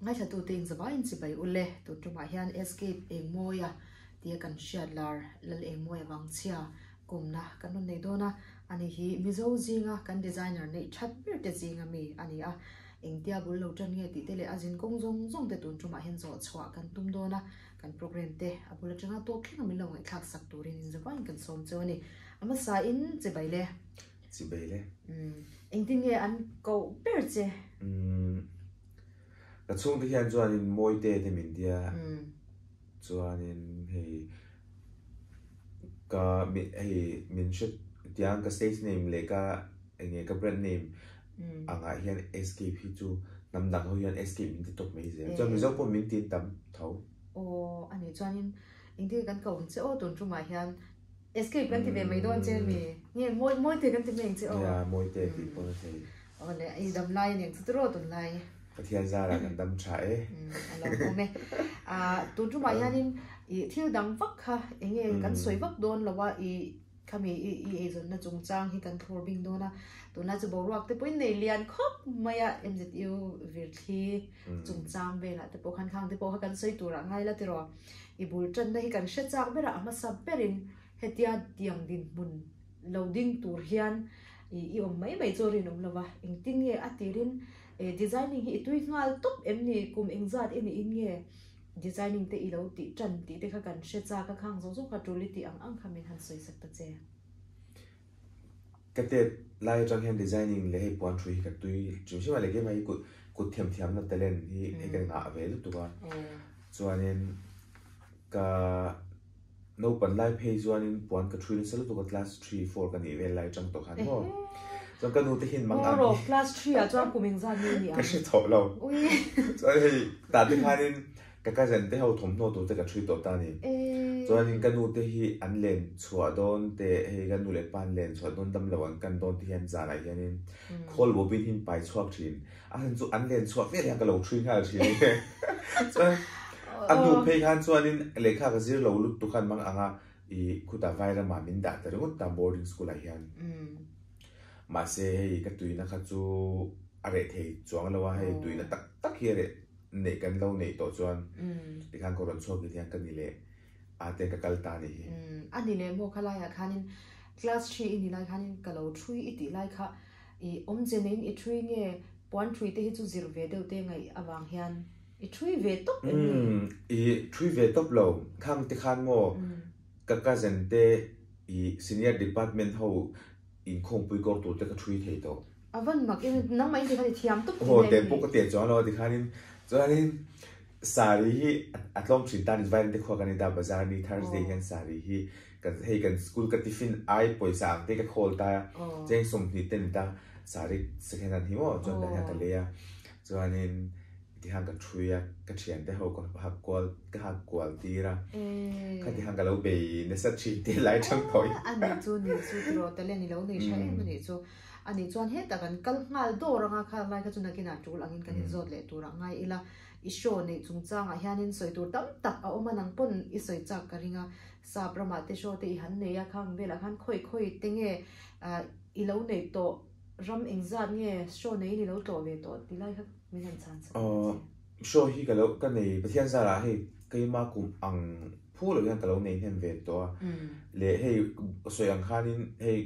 Ngaithlatute inzavaiin chibai u le, tun tumah hian Escape Engmawia tia kan hriat lar Lal Engmawia vangchhia kawmna kan rawn nei dawn a, ani hi Mizo zinga kan designer neih that ber te zinga mi a ni a, engtia bul lo tan nge tih te leh a zin kawng zawng zawng te tun tumah hian zawh chhuah kan tum dawn a, kan program te a bul atanga tawp thlenga min lo ngaihthlak sak turin inzavaiin kan sawm cheu a ni. A hmasain chibai le. Chibai le. Umm engtin nge an koh ber che? Umm ka chhungte hian chuanin Mawite te min tia chuanin hei ka hei min hre tiang ka stage name leh ka enge ka brand name angah hian Escape hi chu hnam dang ho hian Escape min ti tawp mai zel chuan Mizo pawh min tin tam tho. Aw ani chuanin engtin nge kan koh ang che aw tun tumah hian Escape kan ti ve mai dawn che mi? Nge mawi mawite kan ti mai ang che aw. Nia mawite tih pawh na thei. Aw le i dam lai aniang chu tiraw tun lai. Pathian zarah kan dam tha e. A lo awm e. Ah tun tumah hianin i thil dang vak kha enge kan sawi vak dawn lo a i khami i i eizawnna chungchang hi kan thlur bing dawn a. Tunlai chu boruak te pawhin nei lian khawp mai a MZU virthli chungchang velah te pawh khan khang te pawh kha kan sawi turah ngai la tiraw. I bul tanna hi kan hre chak ber a, a hmasa berin hetia tiang dinhmun lo ding tur hian i i awm mai mai chu a rinawm lo va, engtin nge a tirin designing hi i tui nghal tawp em ni, kum engzat i niin nge designing te i lo tih tan tih te kha kan hre chak a, khang zawng zawng kha tul i tih ang ang kha min han sawi sak ta che. Ka tet lai atang hian designing leh hei puan thui hi ka tui hrim hrim a leh keimah hi kut kut thiam thiamna talent hi hei ka ngah ve lutuk a chuanin ka naupan lai phei chuanin puan ka thui nasa lutuk a class 3 4 ka nih vel lai atang tawh khan maw chuan ka nu te hian mang ang hi class 3 ah chuan kum engzat nge ni ang ka hre tawh lo chuan hei tah te khanin Ka cousin te ho thawmhnaw tur te ka thui tawh ta a ni. Chuanin ka nu te hi an len chhuah dawn te, hei ka nu leh pa an len chhuah dawn damlo an kan dawn te hian zanah hianin khawl bawpin hi an pai chhuak thin. A chhan chu an len chhuah vel hian ka lo thui nghal thin a ni. Chuan a hnu phei khan chuanin lehkha ka zir lo lut tu khan mang anga i khutah Vairamah min dah ta ringawt ta boarding school ah hian. Mahse hei ka tuina kha chu a reh thei chuang lo a, hei tuina tak tak hi a reh. Neih kan lo neih tawh chuan tikhan ka rawn chhuak in hian ka ni leh a te ka kal ta a nih hi. A ni leh maw khalaiah khanin class three i ni lai khanin ka lo thui i tih lai kha i awmze neiin i thui nge puan thui te hi chu zir ve deuh te ngaih avang hian i thui ve tawp em ni? I thui ve tawp lo khang te khan maw ka cousin te i senior department ho Inkhawmpui kawr tur te ka thui thei tawh. A van mak em, nangmah in tikhan i thiam tawp tih na em ni? Aw, pawh ka tiat chuang lo a tikhanin chuanin sari hi a tlawm thin ta a ni, Vairengte khua kan ni ta bazar ni Thursday hian sari hi kan hei kan school ka tiffin ai pawisa ang te ka khawl ta a, cheng 20 te ni ta sari second hand hi maw chuan tah hian ka lei a, chuanin Tihan ka thui a, ka thiante ho ka hak kual ka hak kual tir a, khati han ka lo bei nasa thin te lai thang tawh i. A nih chu nih chu tiraw talent i lo nei tha em a nih chu. A nih chuan hetah kan kal nghal dawr anga kha lai kha chu nakinah tul angin kan inzawt leh tur ah ngai ila. I show neih chungchangah hianin sawi tur tam tak a awm a nang pawn i sawi chak ka ring a. Sap ramah te show te i han nei a khang velah khan khawi khawi te nge i lo neih tawh ram engzat nge show neiin i lo tlawh ve tawh ti lai kha Min han chhan sak ang che. Show hi ka lo ka nei Pathian zarah hei keima kum ang phu lo hian ka lo nei hnem ve tawh a. Leh hei sawi ang khanin hei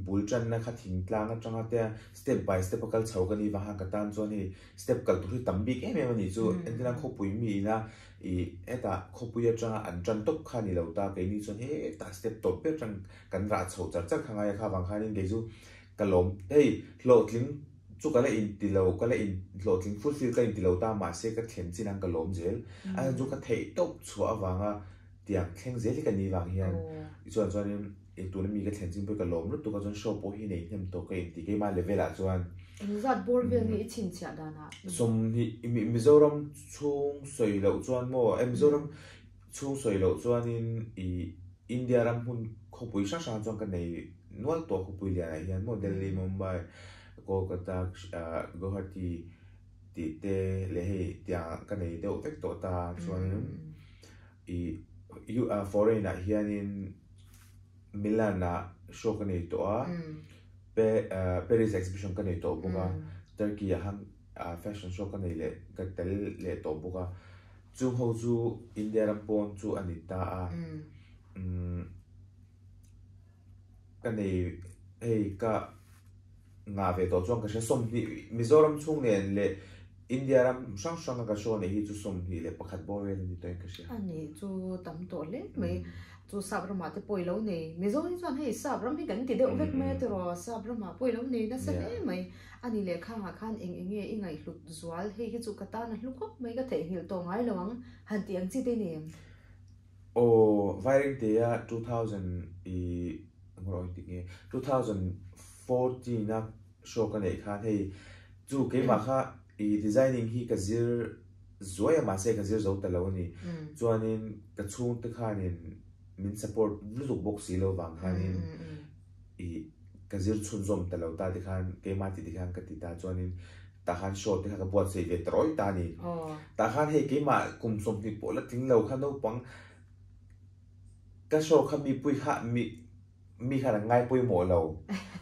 bul tanna kha thingtlang atanga te step by step a kal chho ka ni vang khan ka tan chuan hei step kal tur hi tam bik em em a nih chu. Entirna khawpui mi ina ih hetah khawpui atanga an tan tawp kha a ni lo ta keini chuan hetah step tawp ber atang kan rah chho char char kha ngai a kha vang khanin kei chu ka lawm hei hlawhtling Chu ka la inti lo, ka la in hlawhtling fulfill ka inti lo ta mahse ka thlen chin ang ka lawm zel. A chhan chu ka theih tawp chhuah avanga tiang thleng zel hi ka ni vang hian chuan chuanin ih tuna mi ka thlen chin pawh hi ka lawm lutuk a chuan show pawh hi nei hnem tawh ka inti keimah level ah chuan. Engzat bawr vel nge i chhinchhiah danah? 20 Mizoram chhung sawi loh chuan maw eh Mizoram chhung sawi loh chuanin ih India ram hmun khawpui hrang hrang chuan ka nei nual tawh khawpui lianah hian maw Delhi, Mumbai, Kolkata, Guwahati tih te leh hei tiang ka nei deuh vek tawh ta chuanin ih foreign ah hianin Milan ah show ka nei tawh a Paris exhibition ka nei tawh bawk a Turkey ah khan. Fashion show ka nei leh ka tel leh tawh bawk a, chung ho chu India ram pawn chu a ni ta a, umm ka nei hei ka ngah ve tawh chuan ka hria 20 Mizoram chhung nen leh India ram hrang hrang a ka show neih hi chu 21 bawr vel a ni tawh in ka hria. A nih chu tam tawh hle mai. Chu sap ramah te pawh i lo nei. Mizo hi chuan hei sap ram hi kan ti deuh vek mai a tiraw, sap ramah pawh i lo nei nasa hle mai. A ni leh khangah khan eng eng nge i ngaihhlut zual, hei hi chu ka tan a hlu khawp mai, ka theihnghilh tawh ngai lo ang, han tih ang chi te ni em? Aw, Vairengtea 2000 i engemaw rawh ti nge, 2014 a show ka neih khan hei chu keimah kha i designing hi ka zir zuai a mahse ka zir zo ta lo a ni. Chuanin ka chhungte khanin min support lutuk bawk si lo vang khanin i ka zir chhunzawm ta lo ta tikhan keimah tih tikhan ka ti ta chuanin tah khan show te kha ka buatsaih ve ta rawi ta a ni. Tah khan hei keimah kum 20 pawh la tling lo kha naupang ka show kha mipui kha mi Mi khan an ngai pawimawh lo.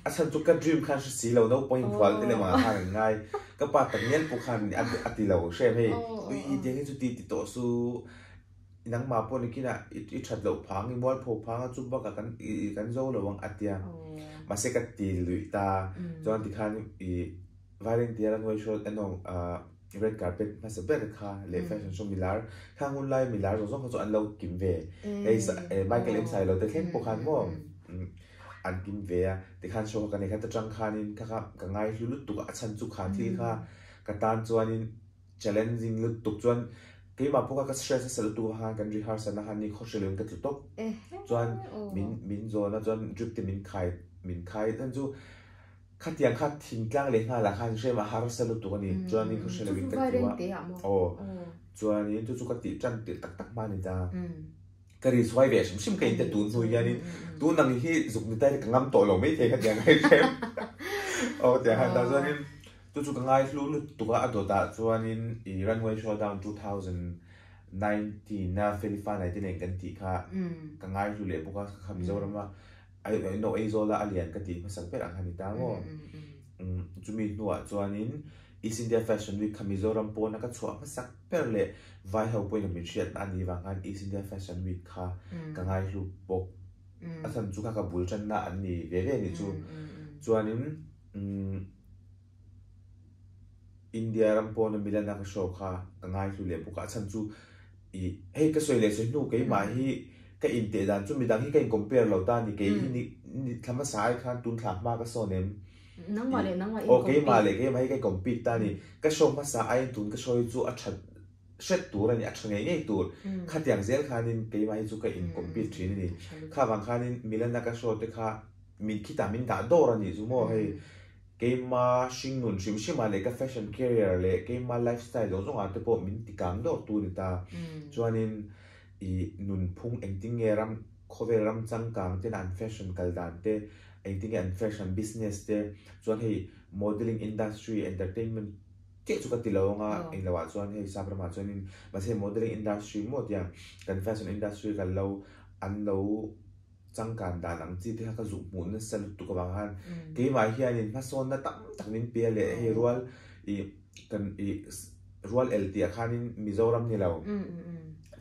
A chhan chu ka dream khan hre si lo, naupang inhual te lem ang khan an ngai. Ka pa tak ngial pawh khan a ti lo hrem hei. Ui tiang hi chu ti ti tawh su, nangmah pawh nikinah i that loh phang, i mualpho phang a chu bakah kan kan zo lo ang a tia. Mahse ka ti luih ta. Chuan tikhan i Vairengte runway show emaw red carpet hmasa ber kha leh fashion show milar khang hun lai milar zawng zawng kha chu an lo kim ve hei Michael M Sailo te thleng pawh khan maw an kim ve a tikhan show kha ka nei kha ta tang khanin kha kha ka ngai hlu lutuk a chhan chu kha thil kha ka tan chuanin challenging lutuk chuan keimah pawh kha ka stress nasa lutuk a khan kan rehearsal na khan ni khaw hrilhin ka tlu tawp chuan min min zawn a chuan drip te min khai min khai chhan chu Khatiang kha thingtlang leh nghalah khan hrem a harsa lutuk a ni. Chuanin khaw hre lovin ka tlu a. Aw. Chuanin chu chu ka tih tan tirh tak tak hma a ni ta. Ka ri chhuai ve hrim hrim ka inte tun hnu hianin tun ang hi zuk ni tai ka ngam tawh lo mai thei khatiang a hrem. Aw tiang khan ta chuanin chu chu ka ngai hlu lutuk a, a dawtah chuanin i Runway Showdown 2019 a Felifa Naite nen kan tih kha ka ngai hlu leh bawk a, kha Mizorama No Aizawla a lian ka tih hmasak ber ang kha ni ta maw? Chumi hnuah chuanin East India Fashion Week kha Mizoram pawna ka chhuah hmasak ber leh vai ho pawhin a min hriatna a nih vang khan East India Fashion Week kha ka ngaihlu bawk. A chhan chu kha ka bul tanna an ni ve ve ni chu. Chuanin India ram pawna Milan-a ka show kha ka ngaihlu leh bawk a, a chhan chu ih hei ka sawi leh sawi hnu keimah hi ka inteh dan chu midang hi ka in compare lo ta a ni, kei hi ni ni thla hmasa ai khan tun thla hma ka sawn em? Nangmah leh nangmah in Aw keimah leh keimah hi ka in compete ta a ni, ka show hmasa aiin tun ka show hi chu a that hret tur a ni, a tha ngei ngei tur, khatiang zel khanin keimah hi chu ka in compete thin a ni, kha vang khanin Milan-a ka show te kha min khitah min dah dawr a nih chu maw hei. Keima hringnun hrim hrimah leh ka fashion career leh keima lifestyle zawng zawngah te pawh min ti kang dawr tu a ni ta. Chuanin i nunphung engtin nge ram khawvel ram changkang tena an fashion kal dan te, engtin nge an fashion business te, chuan hei modelling industry, entertainment chiah chu ka ti lo anga englo ah chuan hei sap ramah chuanin mahse modelling industry maw tiang kan fashion industry kan lo an lo Changkan dan ang chi te kha ka zuh hmuh nasa lutuk avang khan keimah hianin hmasawnna tam tak min pe a leh hei rual ih kan ih rual el tih ah khanin Mizoram ni lo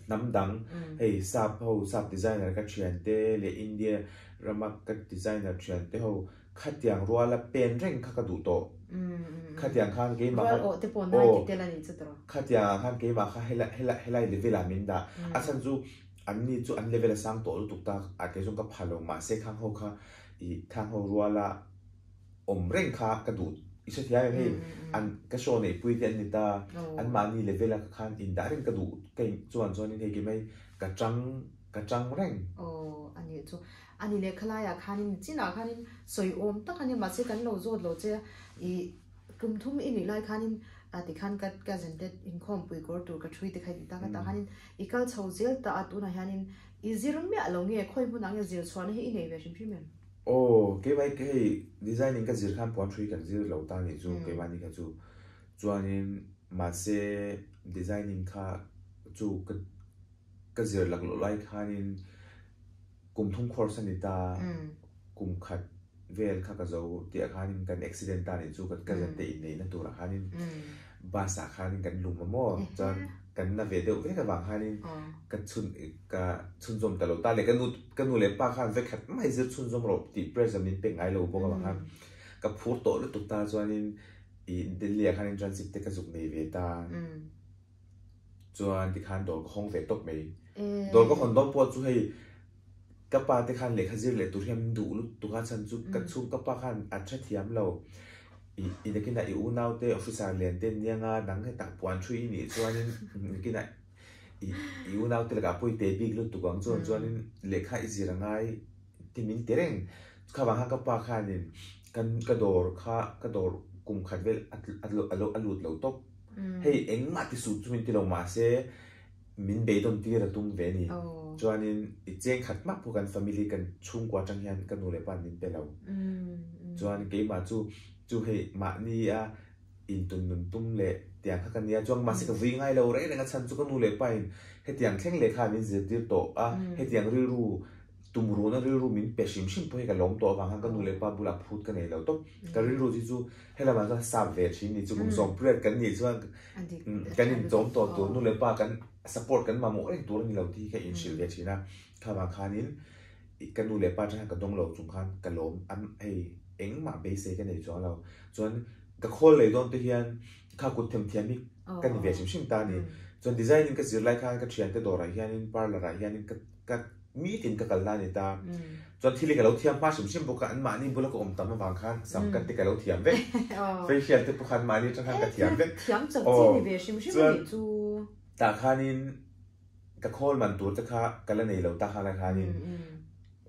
hnam dang hei sap ho sap designer ka thian te leh India rama ka designer thian te ho khatiang ruala pen reng kha ka duh tawh khatiang khan keimah kha aw khatiang ah khan keimah kha helai helai helai level ah min dah a chhan chu An ni chu an level a sang tawh lutuk ta a kei chuan ka pha lo mahse khang ho kha ih khang ho ruala awm reng kha ka duh i hre thiam em hei an ka show neih pui te an ni ta an mahni level a ka khan indah reng ka duh ka in chuan chuanin hei kei mai ka tang ka tang reng. Aw a nih chu a ni leh khalaiah khanin chinah khanin sawi awm tak a nia mahse kan lo zawt lo che a ih Kum thum i nih lai khanin tikhan ka cousin te inkhawmpui kawr tur ka thui te kha i ti tak a, tah khanin i kal chho zel ta a, tunah hianin i zir miah lo nge, khawi hmunah nge zir chhuahna hi i nei ve hrim hrim em? Aw, keimah hi hei designing ka zir khan puan thui kan zir lo ta nih chu keimah ni kha chu. Chuanin mahse designing kha chu ka ka zir laklawh lai khanin kum thum course a ni ta, kum khat. vel kha ka zo tih ah khanin kan accident ta nih chu kan cousin te inneihna turah khanin bus ah khanin kan lum a maw chuan kan na ve deuh vek avang khanin ka chhun ka chhunzawm ta lo ta leh ka nu ka nu leh pa khan vekhat mai zir chhunzawm rawh tih pressure min pek ngai lo bawk avang khan ka phur tawh lutuk ta chuanin ih Delhi ah khan internship te ka zuk nei ve ta. Chuan tikhan dawr ka hawng ve tawp mai. Dawr ka hawn dawn pawh chu hei ka pa te khan lehkha zir leh tur hian min duh lutuk a chhan chu ka chhung ka pa khan a tha thiam lo. I i nakinah i unau te officer lian te an nia nga nang hetah puan thui i nih chuanin nakinah i i unau te lakah pawh i te bik lutuk ang chuan chuanin lehkha i zir a ngai ti min ti reng. Kha vang khan ka pa khanin kan ka dawr kha ka dawr kum khat vel a a lut lo tawp. Hei engmah ti suh chu min ti lo mahse min beidawn tir a tum ve a ni. Chuanin i cheng khat mah pawh kan family kan chhungkua atang hian ka nu leh pa min pe lo. Chuan keimah chu chu hei mahni a intun nun tum leh tiang kha ka nia chuan mahse ka vui ngai lo reng reng a chhan chu ka nu leh pa in hetiang thleng leh kha min zirtir tawh a hetiang rilru Tum ruhna rilru min pe hrim hrim pawh hi ka lawm tawh avang khan ka nu leh pa bulah phut ka nei lo tawp. Ka rilru hi chu helamah chuan sap ve thin ni chu kum sawm period kan nih chuan kan inchawm tawh tur nu leh pa kan support kan mamawh reng tur a ni lo tih hi ka inhrilh ve thin a. Kha vang khanin ka nu leh pa atang hian ka dawng lo chung khan ka lawm a hei engmah beisei ka nei chuang lo. Chuan ka khawl lei dawn te hian kha kut themthiam hi ka ni ve hrim hrim ta a ni. Chuan designing ka zir lai khan ka thiante dawrah hianin parlour ah hianin ka ka meeting ka kal na a ni ta. Chuan thil hi ka lo thiam hma hrim hrim bawk a, an mahni bula ka awm tam avang khan sam cut te ka lo thiam vek. Facial te pawh khan mahni atang khan ka thiam vek. Thiam chak chi ni ve hrim hrim a nih chu. Tah khanin ka khawl man tur te kha ka la nei lo ta khan a khanin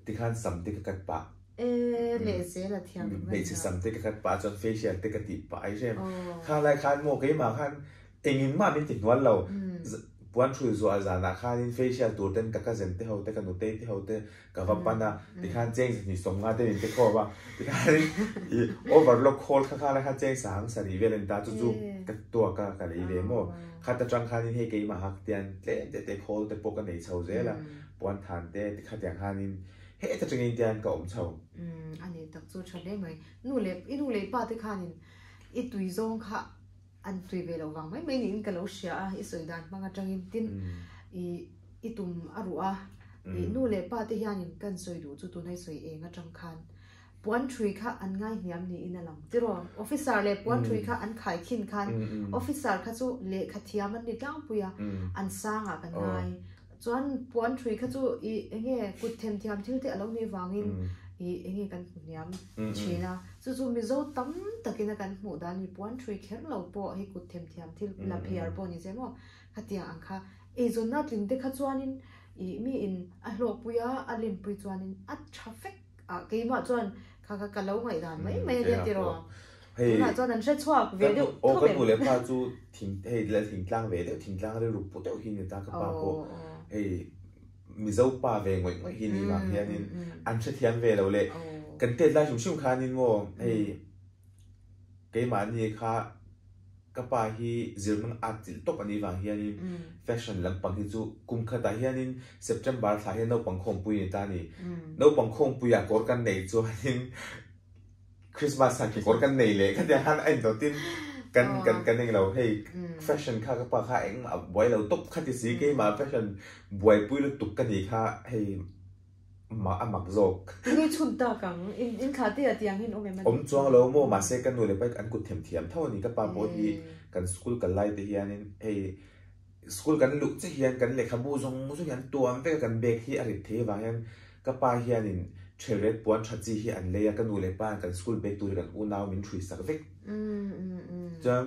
tikhan sam te ka cut pah. Hmeichhe sam te ka cut pah chuan facial te ka tih pah ai hrem. Kha lai khan maw keimah khan Engin mah min ti hnual lo. Puan hrui zuah zanah khanin facial tur ten ka cousin te ho te ka nutei te ho te ka va pan a, tikhan cheng zahnih sawmnga te min pe khawp a, tikhanin i overlock khawl kha khan kha cheng sang sarih vel a ni ta chu chu ka tuak a ka lei ve maw. Khat atang khanin hei keimah hak tian tlem te te khawl te pawh ka nei chho zel a, puan than te tikhatiang khanin heta tangin tian ka awm chho. A ni tak chu tha hle mai. Nu leh i nu leh i pa te khanin i tui zawng kha An tui ve loh vang mai mai niin ka lo hria a, i sawi dan hmang atangin tin i i tum a ruh a, i nu leh pa te hianin kan sawi duh chu tuna i sawi eng atang khan puan thui kha an ngai hniam niin a lang tiraw? Officer leh puan thui kha an khai khin khan officer kha chu lehkha thiam an ni tlangpui a, an sangah kan ngai. Chuan puan thui kha chu i enge kut themthiam thil te a lo nih vangin i enge kan hmu hniam thin a, chu chu Mizo tam takin a kan hmuh dan ni puan thui kher lo pawh hei kut themthiam thil la phiar pawh ni che maw khatiang ang kha eizawnna tling te kha chuanin i mi in a hlawkpui a a limpui chuanin a tha fek a keimah chuan kha kha ka lo ngaihdan mai mai a nia tiraw tunah chuan an hre chhuak ve deuh tho em. Ka nu leh pa chu thing hei la thingtlang ve deuh thingtlang rilru pu deuh hi ni ta ka pa pawh hei Mizo pa ve ngawih ngawih hi ni vang hianin an hrethiam ve lo leh kan tet lai hrim hrim khanin maw hei keimahni kha Ka pa hi zirnang at chilh tawp a nih vang hianin fashion lampang hi chu kum khatah hianin September thla hian naupang khawmpui a ni ta a ni. Naupang khawmpuiah kawr kan nei chuanin Christmas ah kekawr kan nei leh khatiang khan a indawtin kan kan kan englo hei fashion kha ka pa kha engmah buai lo tawp kha ti si keimah fashion buaipui lutuk ka nih kha hei mah a mak zawk. Tinge chhun tak ang? In in thla te ah tiang hian awm em a ni? Awm chuang lo maw mahse ka nu leh pa an kut them thiam tho a ni ka pa pawh hi kan school kal lai te hianin hei school kan luh che hian kan lehkhabu zawng zawng hi an tuam vek a kan bag hi a rit thei avang hian ka pa hianin ṭhelret puan ṭha chi hi an lei a ka nu leh pa hian kan school bag tur hi kan unau min ṭhui sak vek chuan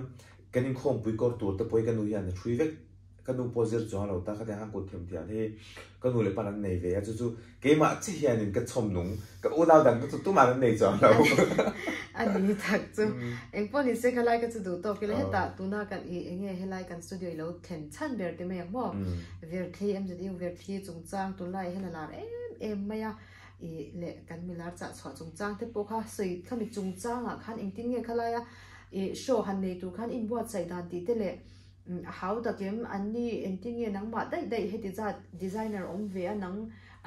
kan inkhawmpui kawr tur te pawh hi ka nu hian a ṭhui vek. Ka nu pawh zir chuang lo ta khatiang khan kut them thiam hi ka nu leh pan an nei ve a chu chu keimah chiah hianin ka chhawm nung ka unau dang te chu tumah an nei chuang lo. A ni tak chu engpawh ni se khalai ka chu duh tawk ila hetah tuna kan i enge helai kan studio i lo thlen chhan ber te mai ang maw Verthli MZU Verthli chungchang tunlai hian a lar em em mai a i leh kan milar chah chhuah chungchang te pawh kha sawi khami chungchangah khan engtin nge khalaia i show han nei tur khan inbuatsaih dan tih te leh A hau takim an ni engtin nge nangmah daih daih heti zat designer awm ve a nang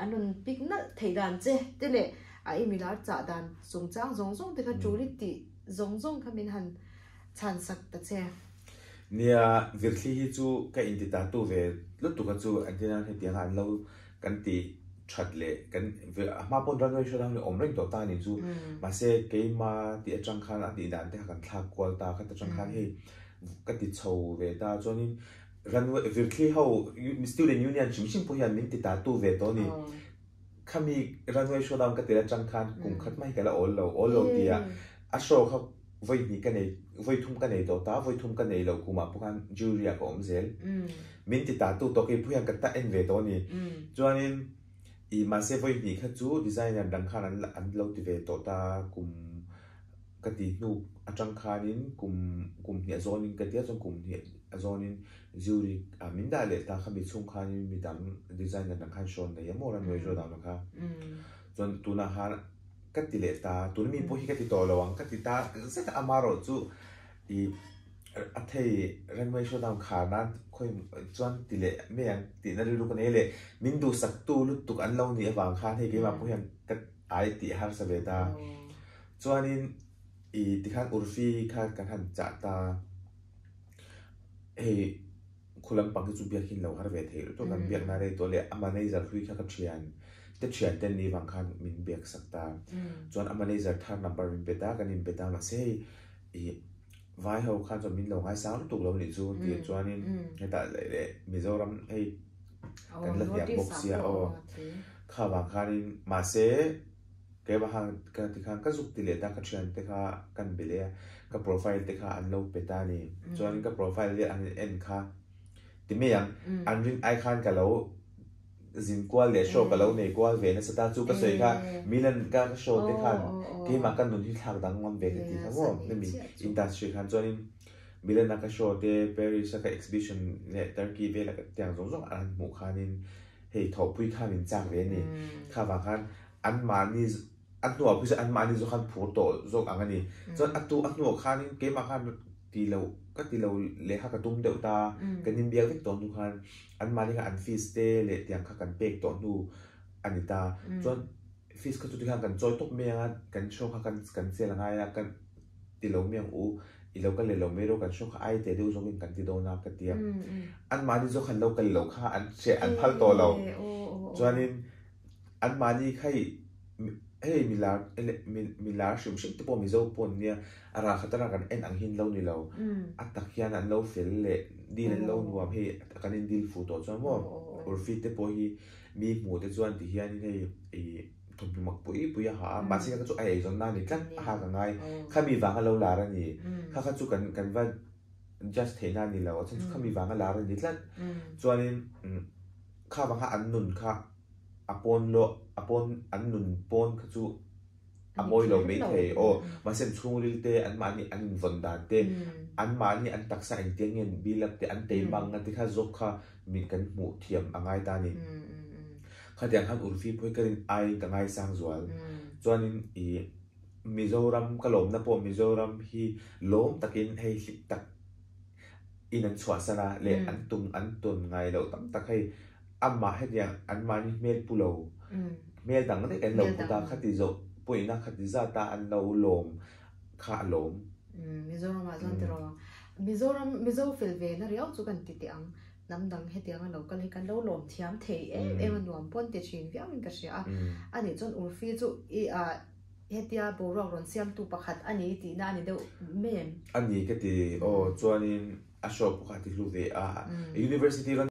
an rawn pick nalh theih dan che te leh a i milar chah dan chungchang zawng zawng te kha tul i tih zawng zawng kha min han chhan sak ta che. Nia, Virthli hi chu ka inti ta tu ve lutuk a chu entir nan hetianga an lo kan ti that leh kan a hma pawn runway show dang hi awm reng tawh ta a ni chu mahse keima tih atang khan a tih dan te kha kan thlak kual ta khat atang khan hei ka ti chho ve ta chuanin runway Virthli ho student union hrim hrim pawh hian min ti ta tu ve tawh a ni. Khami runway showdown ka tel atang khan kum khat mai ka la awl lo, awl lo tia a show kha vawi hnih ka nei, vawi thum ka nei tawh ta, vawi thum ka nei lo kumah pawh khan jury ah ka awm zel. Min ti ta tu tawh kei pawh hian ka ta en ve tawh a ni. Chuanin i mahse vawi hnih kha chu designer dang khan an an lo ti ve tawh ta kum ka ti hnu atang khanin kum kum hnih a zawnin ka tia chuan kum hnih a zawnin Jury ah min dah leh ta khami chhung khanin mi dang designer dang khan show nei emaw runway show dang kha chuan tunah khan ka ti leh ta tuna mi pawh hi ka ti tawh lo ang ka ti ta zet a amarawh chu i a thei runway show down khar nan khawi chuan ti leh mai ang tihna rilru ka nei leh min duhsak tu lutuk an lo nih avang khan hei keimah pawh hian ka ai tih harsa ve ta chuanin i tikhan Urfi kha kan han chah ta. Hei khu lampang hi chu biak in lo har ve thei lutuk kan biak na rei tawh leh a manager hlui kha ka thian te thian te ni vang khan min biak sak ta chuan a manager thar number min pe ta kan in pe ta mahse hei ih vai ho khan chuan min lo ngaisang lutuk lo nih chu ti chuanin hetah leh leh Mizoram hei kan la hniam bawk sia aw kha vang khanin mahse. Keimah khan ka ti khan ka zuk ti leh ta ka thian te kha kan be leh a, ka profile te kha an lo pe ta a ni. Chuanin ka profile vel an en kha ti mai ang, an rin ai khan ka lo zin kual leh show ka lo nei kual ve nasa ta chu ka sawi kha Milan ka show te khan keimah ka nun hi thlak dang ngam ve ka ti kha maw hemi industry khan chuanin Milan a ka show te Paris a ka exhibition leh Turkey vela ka tiang zawng zawng an hmuh khanin hei thawhpui kha min chak ve a ni. Kha vang khan an mahni a hnuah pawh hian an mahni zawk khan phur tawh zawk ang a ni. Chuan a tu a hnuah khanin keimah khan ti lo ka ti lo leh kha ka tum deuh ta kan inbiak vek tawh hnu khan an mahni khan an fees te leh tiang kha kan pek tawh hnu a ni ta. Chuan fees kha chu tikhan kan chawi tawp mai ang a, kan show kha kan kan sel a ngai a, kan ti lo mai ang u, i lo kal leh lo mai rawh kan show kha ai teh deuh zawkin kan ti dawn a ka ti a. An mahni zawk khan lo kal lo kha an hreh an phal tawh lo. Chuanin. Anmahni kha hei hei milar milar hrim hrim te pawh Mizo pawh an nia, a rah khat a rah kan en ang hian lo ni lo, a tak hian an lo fel leh dil an lo nuam hei kan in dil fuh tawh chuan maw Urfi te pawh hi mi hmuh te chuan ti hian hei ih thawmhnaw mak pui pui a ha a, mahse kha chu a eizawn na a ni tlat a hak a ngai, khami vanga lo lar a ni, kha kha chu kan kan va judge theihna a ni lo, a chhan chu khami vanga lar a ni tlat, chuanin kha vanga an nun kha. a pawn lawh a pawn an nun pawn kha chu a mawi lo mai thei aw mahse an chhungril te an mahni an invawn dan te an mahni an taksa engtiang nge an build up te an tei mang a ti kha zawk kha mi kan hmuh thiam a ngai ta a ni. Khatiang khan Urfi pawh hi ka rin aiin ka ngaisang zual chuanin ih Mizoram ka lawmna pawh Mizoram hi lawm takin hei hlim tak in an chhuahsan a leh an tum an tawn ngai loh tam tak hei Amah hetiang anmahni hmel pu lo, hmel dang daih an lo put a, khati zawh pawhin a khati zat a an lo lawm kha a lawm. Mizoram ah chuan tiraw Mizoram Mizo fel ve na riau chu kan ti teh ang, hnam dang hetiang a lo kal hi kan lo lawm thiam thei em em a nuam pawn ti thin viau in ka hria a, anih chuan Urfi chu i ah hetia boruak rawn siamtu pakhat a ni tihna a ni deuh mai em? A ni ka ti aw, chuanin a show pawh kha a ti hlu ve a, University rawn.